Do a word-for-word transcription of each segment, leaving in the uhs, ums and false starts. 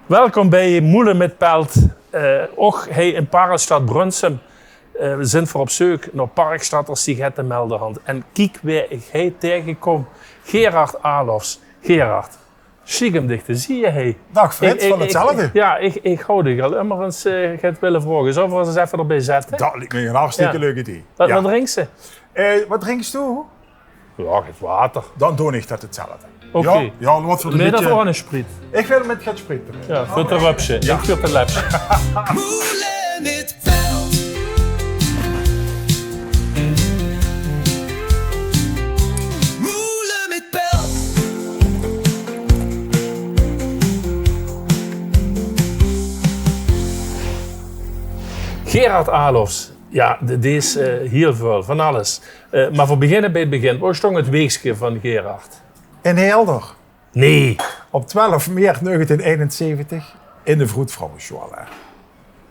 Welkom bij Moele mit Pelt. Eh, och hei in Parelstad Brunssum, eh, zint v'r op zeuk nao Parkstatters die get te melde hant. En kiek wae ich hei taegekom. Gerard Alofs. Gerard, sjiek um dich te zieë, hè. Daag Frits, ich, van ich, hetzelfde. Ja, ich, ich haw dich al ummer ins, eh, get wille vraoge. Zölle v'r ins effe d'rbie zètte? Dat liek mich ein hartstikke leuk idee. Wat, wat drinks se? Eh, wat drinks doe? Ja, get water. Dan doon ich dat hetzelfde. Oké. Ja, ja, wat veur ein bietje. Mit of ohne spriet? Ich wil mit get spriet d'rin. Ja, veur te rupsje. Ja. Ich veur te lepsje. Moele mit Pelt. Moele mit Pelt. Gerard Alofs. Ja, de, dees, eh, hiel väöl, van alles. Eh, mer v'r beginne bie 't begin. Wo stóng 't weegske van Gerard? In Heelder. Nee. Op twelf maart negentien einenzeventig in de vroedvrouwesjoal, hè.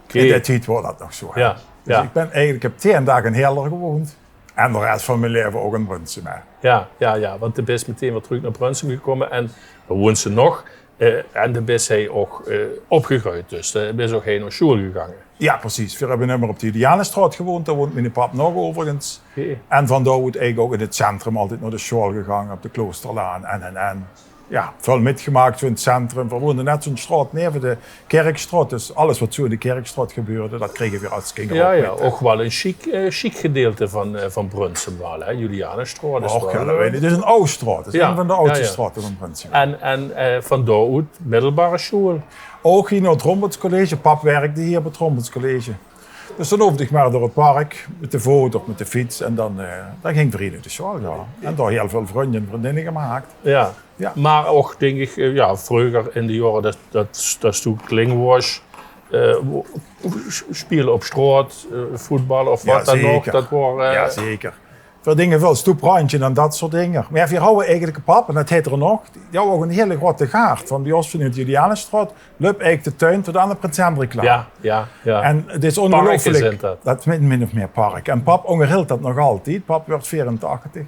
Oké. In dae tied waor dat nog zoe, hè. Ja, dus ja. Ich bin eigelik, ich höb tieën daag in Heelder gewoond. En de res van mien laeve ouch in Brunssum, hè. Ja, ja, ja, want de bis metein weer trök nao Brunssum gekómme en dao woons se nog. Eh, en de bis hei ouch, eh, opgegreujd, dus de bis ouch hei nao sjoel gegange. Ja, precies. Veer höbbe ummer op de Julianusstraot gewoond, dao woont miene pap nog euverigens. Oké. En van dao oet eigelik ouch in 't centrum altied nao de sjoel gegange, op de Kloosterlaan en, en, en. Ja, väöl mitgemaak zoe in 't centrum. Veer woonde net zoe'n straot neve de Kirkstraot, dus alles wat zoe in de Kirkstraot gebeurde, dat krege veer es kinger ouch mit, hè. Ja, ouch waal ein sjiek, eh, sjiek gedeelte van, eh, van Brunssum waal, hè, Julianusstraot. Och, ja, dat weit ich. 't Is ein aw straot. 't Is ein van de awdste straote van Brunssum. En, en, eh, van dao oet middelbare sjoel? Ouch hie nao 't Romboutscollege. Pap wirkde hie op 't Romboutscollege. Dus dan hoofde ich mer door 't park mit de voot of mit de fiets en dan, eh, dan góng v'r hie nao de sjoel, ja. En dao hiel väöl vrunj en vrundinne gemaak. Ja. Ja. Mer ouch, dink ich, eh, ja, vreuger in de jaore dat, dat, dat doe kling waors, eh, wo-, speule op straot, eh, voetballe of wat dan ouch. Ja, zeker. Dat waor, eh, ja, zeker. Veer dinge väöl stoeprandje en dat soort dinger. Mer ja, veer hawwe eigelik, pap, en dat haet 'r nog, die haw ouch ein hiel groete gaard. Van bie ós vanoet de Julianusstraot löp eigelik de tuin tot aan de Prins Hendriklaon. Ja, ja, ja. En 't is ongeluifelik. Parke zint dat. Dat is min, min of mieë park. En pap óngerhilt dat nog altied. Pap weurt veerentachtig.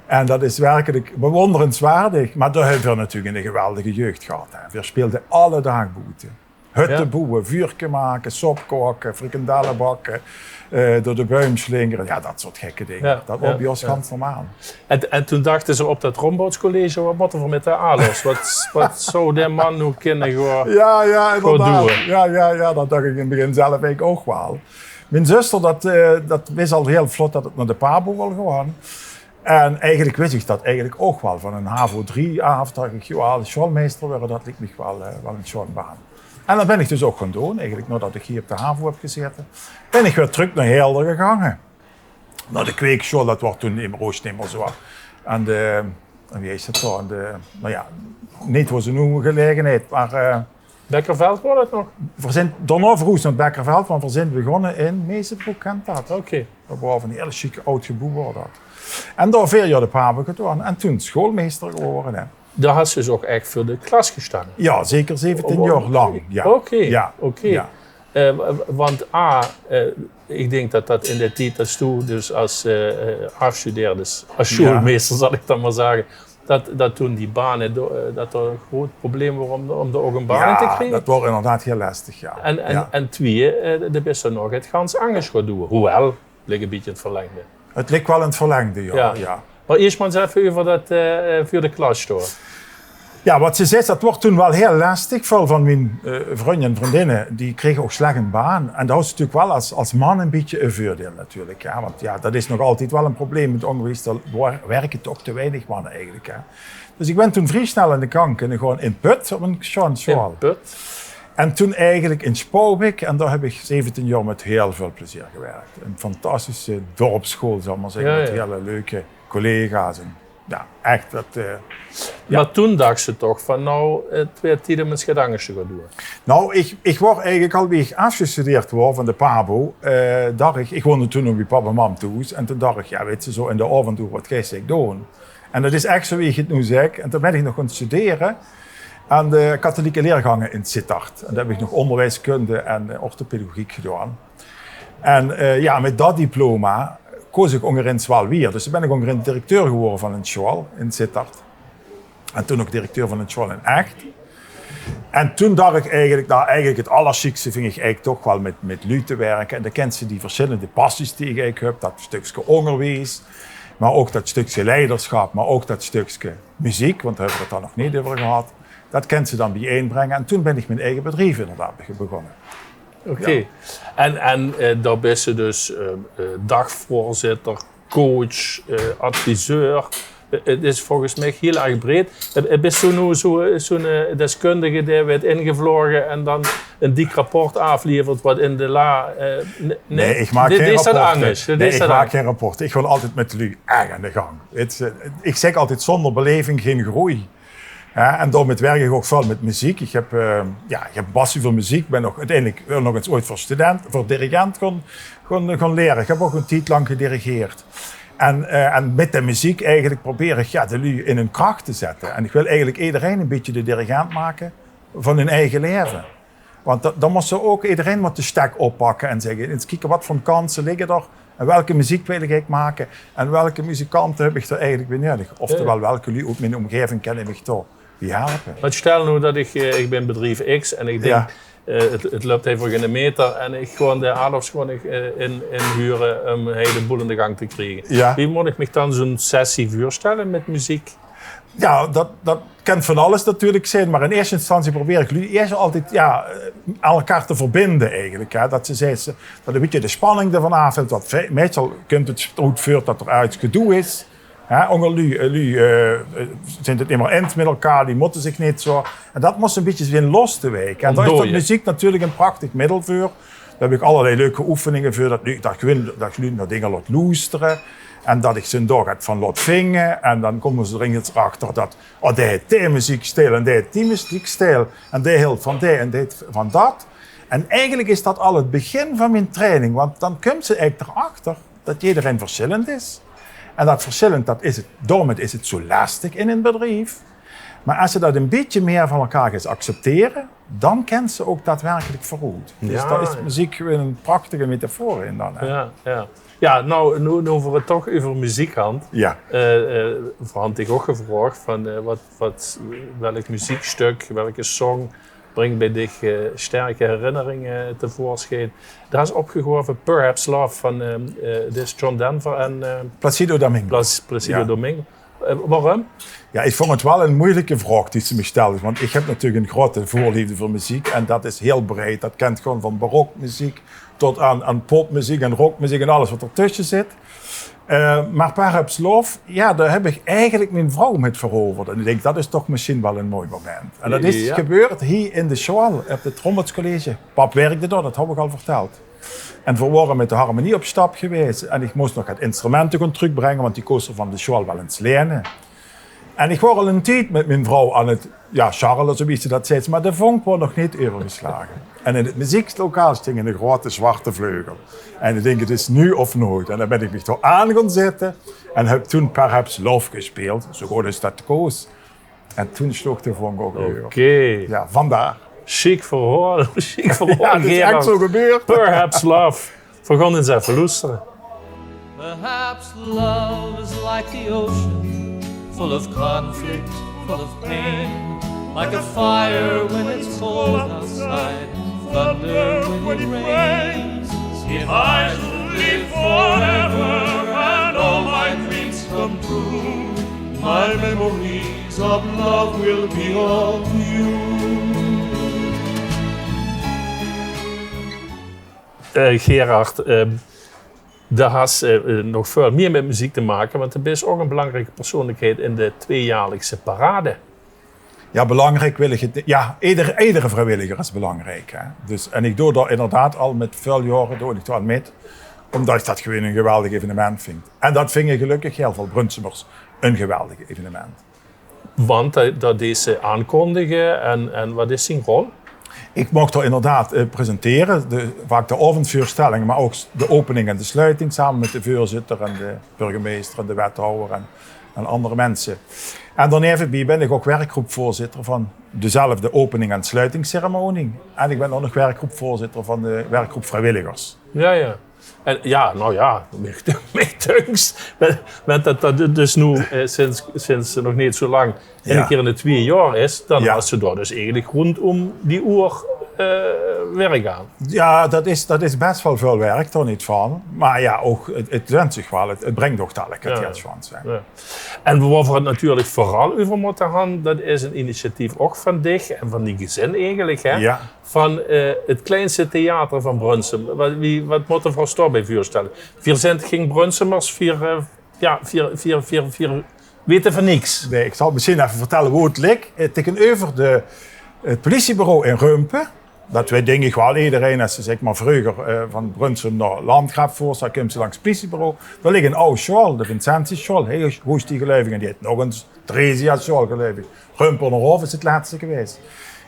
En dat is werkelik bewonderenswaardig. Mer dao höbbe veer natuurlik ein geweldige jeug gehad, hè. Veer speelde alle daag boete. Hutte boewe, vuurke make, sop kaoke, frikandelle bakke, eh, door de buim slingere. Ja, dat soort gekke dinger. Ja, dat waor bie ós gans normaal. En, en toen dachte ze op dat Romboutscollege: wat mótte v'r mit dae Alofs? Wat, wat zou dae man noe kinne gaon, ja, ja, inderdaad, gaon doon? Ja, ja, ja, dat dach ich in 't begin zelf eigelik ouch waal. Mien zuster, dat, eh, dat wis al hiel vlot dat 't nao de pabo wol gaon. En eigelik wis ich dat eigelik ouch waal van ein havo drie aaf, dach ich, joh, es sjoalmeister waere, dat liek mich waal, eh, waal ein sjoon baan. En dat bin ich dus ouch gaon doon, eigelik naodat ich hie op de havo höb gezaete. Bin ich weer trök nao Heelder gegange. Nao de kweeksjoal, dat waor toen neet mieë, ouch neet mieë zoe. Aan de, wie heet dat dao? Aan de, nou ja, neet wo ze noe gelaege haet, mer, eh, Bekkerveld waor dat nog? Veer zint daonao verhoesd nao 't Bekkerveld, want veer zint begonne in Meesenbroek, kint dat? Oké. Dat waor ein hiel sjiek awd geboew waor dat. En dao veer jaor de pabo gedoon en toen sjoalmeister gewore, hè. Dao has se dus ouch ech veur de klas gestange? Ja, zeker zeventien jaor lang, ja. Oké, oké. Ja. Eh, w-, want A, eh, ich dink dat dat in dae tied, es doe dus es, eh, eh, aafstudeerdes, es sjoalmeister, zal ich dan mer zage, dat, dat toen die bane, do-, eh, dat d'r ein groot probleem waor um, um d'r ouch ein baan in te kriege. Ja, dat waor inderdaad hiel lestig, ja. En, en, en twieë, eh, de bis d'r nog get gans angers gaon doon. Hoewel, 't lik ein bietje in 't verlengde. 't Lik waal in 't verlengde, ja. Ja. Mer iers mer ins effe euver dat, eh, veur de klas stoon. Ja, wat se zaes, dat waor toen waal hiel lestig. Väöl van mien, eh, vrunj en vrundinne, die krege ouch slech ein baan. En dao haws se natuurlik waal es, es man ein bietje ein veurdeil natuurlik, ja. Want ja, dat is nog altied waal ein probleem in 't óngerwies. Dao wor-, wirke toch te weinig manne eigelik, hè. Dus ich bin toen vrie snel aan de kant kinne gaon in Put op ein sjoon sjoal. In Put. En toen eigelik in Spaubik. En dao höb ich zeventien jaor mit hiel väöl plezeer gewirk. Ein fantastische dörpssjoal, zal ich mer zègke, mit hiel leuke collega's. En ja, ech, dat, eh, ja. Mer toen dachs se toch van, nou, eh, 't waert tied um ins get angers te gaon doon. Nou, ich, ich waor eigelik al, wie ich aafgestudeerd waor van de pabo, eh, dach ich, ich woonde toen nog bie pap en mam thoes. En toen dach ich, ja, weits se, zoe in de aovend, wat geis se eigelik doon? En dat is ech zoe wie ich 't noe zèk. En toen bin ich nog gaon studere aan de katholieke leergange in Zitterd. En dao höb ich nog óngerwieskunde en, eh, orthopedagogiek gedoon. En, eh, ja, mit dat diploma koos ich óngerins waal weer. Dus toen bin ich óngerins directeur gewore van ein sjoal in Zitterd. En toen ouch directeur van ein sjoal in Ech. En toen dach ich eigelik, nou, eigelik 't allersjiekste ving ich eigelik toch waal mit, mit luuj te wirke. En dan kins se die versjillende passies die ich eigelik höb, dat stökske óngerwies, mer ouch dat stökske leiderschap, mer ouch dat stökske meziek, want dao höbbe v'r 't dan nog neet euver gehad. Dat kins se dan bie-ein bringe. En toen bin ich mien eige bedrief inderdaad begónne. Oké. En, en eh, dao bis se dus eh, eh, dagvoorzitter, coach, eh, adviseur. Eh, 't Is volges mich hiel erg breed. Eh, eh, Bis doe noe zoe, zoe'n eh, deskundige dae weurt ingevloge en dan 'n dik rapport aaflevert wat in de la... eh, ne- Nae, ich maak gein rapporte. Nae, ich maak gein rapporte. Ich gaon altied mit de luuj ech aan de gang. 't Is, eh, ich zègk altied: zónger beleving gein groei. Hè, en daomit wirk ich ouch väöl mit meziek. Ich höb, eh, jao, ich höb 'n passie veur meziek. Bin ouch oeteindelik nog ins oeit veur student, veur dirigent gaon, gaon, gaon liere. Ich höb ouch 'n tied lank gedirigeerd. En, eh, en mit de meziek eigelik probeer ich, jao, de luuj in hun krach te zètte. En ich wil eigelik ederein e bietje de dirigent make van hun eige laeve. Want da-, dan mós se ouch, ederein mót de stek oppakke en zègke: ins kieke, wat veur kanse ligke d'r? En welke meziek wil ich eigelik make? En welke muzikante höb ich d'r eigelik bie nudig? Oftewel, welke luuj oet mien ómgaeving kinne mich dao bie helpe? Want stèl noe dat ich, eh, ich bin bedrief X en ich dink, eh, 't, 't löp hie veur geine meter en ich gaon de Adolfs gaon ich eh, in, inhure um hie de boel in de gang te kriege. Wie mót ich mich dan zoe'n sessie veurstèlle mit meziek? Jao, dat, dat kan van alles natuurlik zeen, mer in eerste instantie probeer ich luuj eerst altied, jao, eh, aan elkaar te verbinde eigelik, hè. Dat se zeis, dat e bietje de spanning d'rvan aafvilt. Want ve-, meistal kump 't oet veurt dat d'r örges gedoe is, hè, ónger luuj, eh, luuj eh, eh, zint 't nimmer ins mit elkaar, die mótte zich neet zoe. En dat mós se e bietje zeen los te wieke. En dao is dat meziek natuurlik e prachtig middel veur. Dao höb ich allerlei leuke oefeninge veur, dat luuj, dat ich gewoon, dat ich luuj nao dinger laot loestere. En dat ich ze dao get van laot vinge. En dan kómme ze d'r ins achter dat, oh, dae haet die meziekstijl en dae haet die meziekstijl. En dae hilt van dae en dae haet van dat. En eigelik is dat al 't begin van mien training, want dan kump ze eigelik d'rachter dat jederein versjillend is. En dat versjillend, dat is 't, daomit is 't zoe lestig in e bedrief. Mer es se dat e bietje mieë van elkaar geis acceptere, dan kins se ouch daadwerkelik veuroet. Dus dao is meziek gewoon 'n prachtige metafoor in dan, hè. Jao, jao. Jao, noe, noe, noe v'r 't toch euver meziek hant. Jao. Eh, eh, v'r hant dich ouch gevraog van eh, wat, wat, welk meziekstök, welke song bringk bie dich eh, sterke herinneringe tevoorschijn? Dao is opgegaove Perhaps Love van eh, eh, dit is John Denver en eh, Placido Domingo. Plas-, Placido Domingo. Eh, waorum? Jao, ich vónj 't waal 'n meujelike vraog die se mich stèlde, want ich höb natuurlik 'n groete veurleefde veur meziek en dat is hiel breid. Dat kint gewoon van barokmeziek tot aan, aan popmeziek en rockmeziek en alles wat d'rtösse zit. Eh, mer Perhaps Love, jao, dao höb ich eigelik mien vrouw mit veroverd. En ich dink, dat is toch mesjien waal 'n mooi moment. En dat is gebeurd hie in de sjoal, op 't Rommeldscollege. Pap wirkde dao, dat höb ich al vertèld. En veer wore mit de harmonie op stap gewaes. En ich mós nog get instrumente gaon trökbringe, want die kós 'r van de sjoal waal ins liene. En ich waor al 'nen tied mit mien vrouw aan 't, jao, sjarrele, zoe wie se dat zaes, mer de vonk waor nog neet euvergeslage. En in 't mezieklokaal sting 'ne groete zwarte vleugel. En ich dink, 't is noe of noeats. En dan bön ich mich dao aan gaon zitte en höb toen Perhaps Love gespeeld, zoe good es dat koos. En toen sloog de vonk ouch euver. Oké. Jao, vandaar. Sjiek verhaol, sjiek verhaol, Gerard. Jao, dat is ech zoe gebeurd. Perhaps Love. Veer gaon ins effe loestere. Perhaps love is like the ocean, full of conflict, full of pain. Like a fire when it's cold outside, thunder when it rains. If I should live forever and all my dreams come true, my memories of love will be all you. Eh, Gerard, eh, de has eh, eh, nog väöl mieë mit meziek te make, want de bis ouch 'n belangrieke persoonlikheid in de tweejaorlikse parade. Jao, belangriek wil ich 't, jao, eder, edere vriewilliger is belangriek, hè. Dus, en ich doon dao inderdaad al mit väöl jaore doon ich dao aan mit, ómdat ich dat gewoon 'n geweldig evenement vinj. En dat vinje gelökkig hiel väöl Brunssumers 'n geweldig evenement. Want dat, dat deis se aankondige en, en wat is zien rol? Ich maag dao inderdaad eh, presentere, de, vaak de aovendveurstelling, mer ouch de opening en de sluiting, same mit de veurzitter en de burgemeister en de wethouwer en, en anger minse. En daoneve bie bön ich ouch werkgroepveurzitter van dezelfde opening- en sluitingsceremonie. En ich bön ouch nog werkgroepveurzitter van de werkgroep vriewilligers. Jao, jao. En jao, noe jao, mich, mich dunkt, wen, wen det, det dus noe, eh, sinds, sinds nog neet zo lang, eine kier in de twieë jaor is, dan waas se dao dus eigelik róndóm die oer, eh, wirk aan. Jao, det is, det is bès waal väöl wirk, dao neet van. Mer jao, ouch, 't, 't leunt zich waal. 't, 't bringk ouch dalik get geld, hè. En woa v'r 't natuurlik veural euver mótte han, det is ein initiatief ouch van dich en van dien gezin eigelik, hè? Van, eh, 't kleinste theater van Brunssum. Waat, wie, waat mótte v'r ós daobie veurstelle? Veer zint gein Brunssummers, veer, eh, jao, veer, veer, veer, veer weite van niks. Nae, ich zal mesjien effe vertelle wo 't ligk. Eh, taengeneuver de, 't pliesybureau in Rumpe. Det weit, dink ich waal, ederein, es se, zègk mer, vreuger, eh, van Brunssum nao Landgraaf voors, dan kums se langs 't pliesybureau. Dao ligk ein aw sjoal, de Vincentiussjoal, hiel hoogstigeluivig, en die haet nog ein Theresiasjoal, geluif ich. Rumpe óngerhaof is 't lètste gewaes.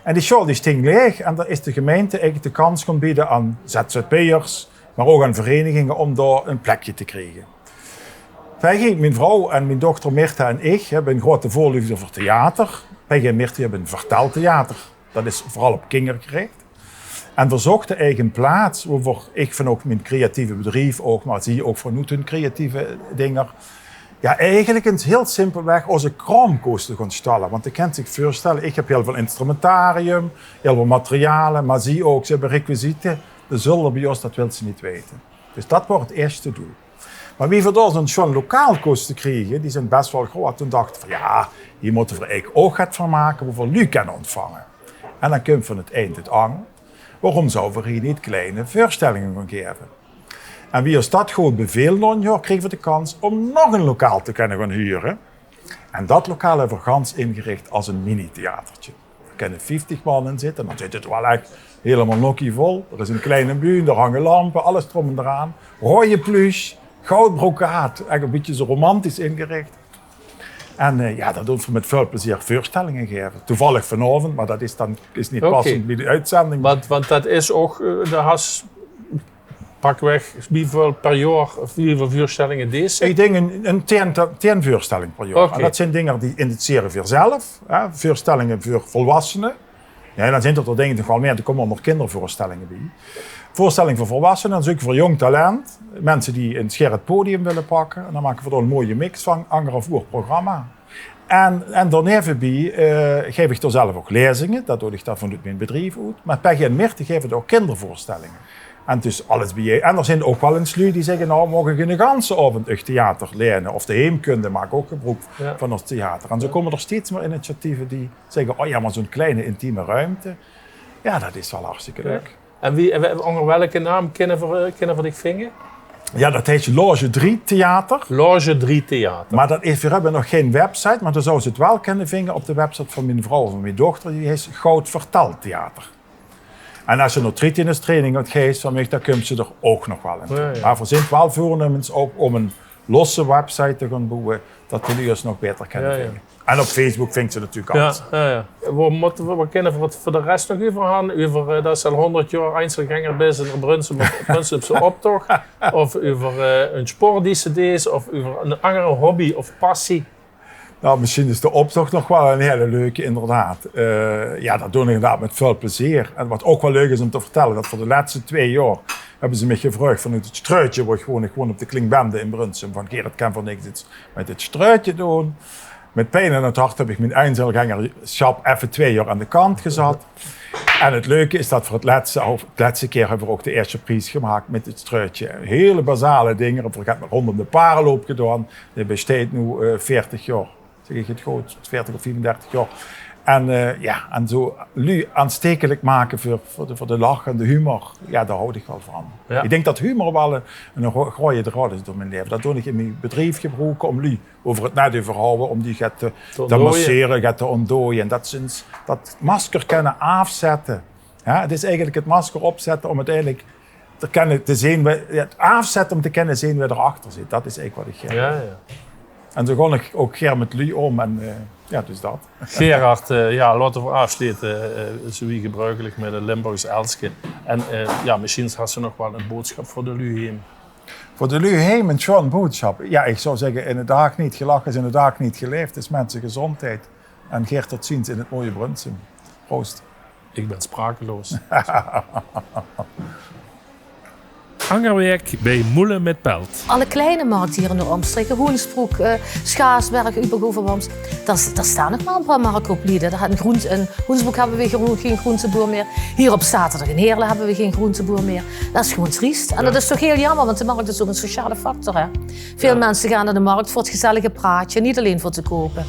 En die sjoal die sting laeg en dao is de gemeinte eigelik de kans gaon beje aan ZZP'ers, mer ouch aan vereiniginge óm dao ein plekske te kriege. Peggy, mien vrouw, en mien dochter Mirtha en ich höbbe ein groeate veurleefde veur theater. Peggy en Mirtha höbbe ein verteltheater. Det is veural op kinger gerich. En v'r zochte eigelik ein plaats wo v'r, ich van ouch mien creatieve bedrief ouch, mer zie ouch vanoet hun creatieve dinger, jao, eigelik ins hiel simpelweg ózze kraom kóste gaon stalle. Want geer kènt zich veurstelle, ich höb hiel väöl instrumentarium, hiel väöl materiale, mer zie ouch, ze höbbe requisiete. De zölder bie ós, det wilt ze neet weite. Dus det waor 't ierste doel. Mer wie v'r dao zo'n sjoon lokaal kóste kriege, die zint bès waal groeat, toen dachte v'r, jao, hie mótte v'r eigelik ouch get van make, wo v'r luuj kènne óntvange. En dan kump van 't ein 't anger. Woróm zouwe v'r hie neet kleine veurstellinge gaon gaeve? En wie ós dat good beviel, nao e jaor, krege v'r de kans óm nog e lokaal te kènne gaon hure. En dat lokaal höbbe v'r gans ingerich es e mini-theaterke. Dao kènne vieftig man in zitte. Dan zit 't waal ech hielemaol nokkievol. D'r is 'n klein bühne, d'r hange lampe, alles d'róm en d'raan. Roeje pluche, goud brokaat, ech e bietje zoe romantisch ingerich. En, eh, jao, dat doon v'r mit väöl plezeer veurstellinge gaeve. Toevallig vanaovend, mer dat is dan, is neet passend bie de oetzending. Want, want dat is ouch, eh, dao has pakweg wieväöl per jaor, of wieväöl veurstellinge dees se? Ich dink 'n, 'n tien, tien veurstellinge per jaor. Oké. En dat zeen dinger die initiëre v'r zelf, hè, veurstellinge veur volwassene. Jao, dan zeen d'r, dink ich, nog waal mieë. D'r kómme ouch nog kinderveurstellinge bie. Veurstelling veur volwassene, dan zeuke v'r jóng talent. Minse die ins 'ne kier 't podium wille pakke. En dan make v'r d'r 'n mooie mix van, angerhaaf oer programma. En, en daoneve bie, eh, gaef ich d'r zelf ouch lezing. Dat doon ich dan vanoet mien bedrief oet. Mer Peggy en Mirtha gaeve ouch kinderveurstellinge. En dus alles bie-ein. En d'r zeen ouch waal ins luuj die zègke: "Nou, maag ich 'ne ganse aovend uch theater lene?" Of de heemkunde maak ouch gebroek van ós theater. En zoe kómme d'r steeds mieë initiatieve die zègke: "Oh jao, mer zoe'n klein intieme ruimte, jao, dat is waal hartstikke leuk." En wie, en we-, ónger welke naam kinne v'r, eh, kinne v'r dich vinge? Jao, dat heet Loge drie Theater. Loge drie Theater. Mer dat is, veer höbbe nog gein website, mer dan zouwe ze 't waal kinne vinge op de website van mien vrouw of van mien dochter. Die heet Goud Vertaal Theater. En es ze nao Tritinus training gaon, geis van mich, dan kump ze d'r ouch nog waal in. Jao, jao. Mer veer zint waal veurnummens ouch óm 'n losse website te gaon boewe, dat de luuj ós nog baeter kinne vinge. En op Facebook vingt ze natuurlik alles. Jao, jao. Wo mótte v'r, wo kinne v'r 't veur de res nog euver han? Euver, eh, dat se al hóngerd jaor Einzelgänger bis in de Brunssum-, Brunssumse optoch? Of euver, eh, 'n sport die se dees? Of euver 'n anger hobby of passie? Nou, mesjien is de optoch nog waal 'n hiel leuke, inderdaad. Eh, jao, dat doon ich inderdaad mit väöl plezeer. En wat ouch waal leuk is óm te vertèlle, dat veur de lètste twee jaor höbbe ze mich gevraog vanoet 't Struutje, wo ich woon, ich woon op de Klingbende in Brunssum, van: "Gerard, kènne v'r neet get mit 't Struutje doon?" Mit pien in 't hart höb ich mien Einzelgängersjap effe twee jaor aan de kant gezat. En 't leuke is dat v'r 't lètste, of 't lètste kier höbbe v'r ouch de ierste pries gemaak mit 't Struutje. Hiel basale dinger. V'r höbbe róndóm de Pareloop gedoon. Dae besteit noe, eh, veertig jaor. Zèk ich 't good? Veertig of viefendertig jaor. En, eh, jao, en zoe luuj aanstekelik make veur, veur de, veur de lach en de humor. Jao, dao haoj ich waal van. Jao. Ich dink dat humor waal 'n, 'n gro-, groeje draod is door mien laeve. Dat doon ich in mien bedrief gebroeke óm luuj, wo v'r 't net euver hawwe, óm die get te, te massere, get te óntdooie. En dat ze ins dat masker kènne aafzètte. Jao, 't is eigelik 't masker opzètte óm oeteindelik te kènne te zeen, jao, 't aafzètte óm te kènne zeen wae d'r achter zit. Dat is eigelik wat ich gaer doon. Jao, jao. En zoe gaon ich ouch gaer mit luuj óm en, eh, jao, dus dat. Gerard, eh, jao, laote v'r aafsjlete, eh, zoe wie gebroekelik mit 't Limburgs elske. En, eh, jao, mesjien has se nog waal 'n boodsjap veur de luuj heem. Veur de luuj heem 'n sjoon boodsjap. Jao, ich zou zègke, in 'n daag neet gelache is in 'n daag neet gelaef. Dus minse, gezóndheid. En gaer tot ziens in 't mooie Brunssum. Proost. Ich bön sprakeloos. Angerwerk bij Moelen met Pelt. Alle kleine markte hie in de omstreke, Hoensbroek, eh, Schaasberg, Ubergoeverwams, dao staon nog mer e paar markte op Liede. Dao hat 'n groente, in Hoensbroek hebbe we gein groenteboer mieë. Hie op zaterdag in Heerle hebbe we gein groenteboer mieë. Dat is gewoen triest. En dat is toch hiel jaomer, want de markt is ouk 'n sociale factor, hè. Väöl minse gaon nao de markt veur 't gezellige praatje, neet allein veur te koupe.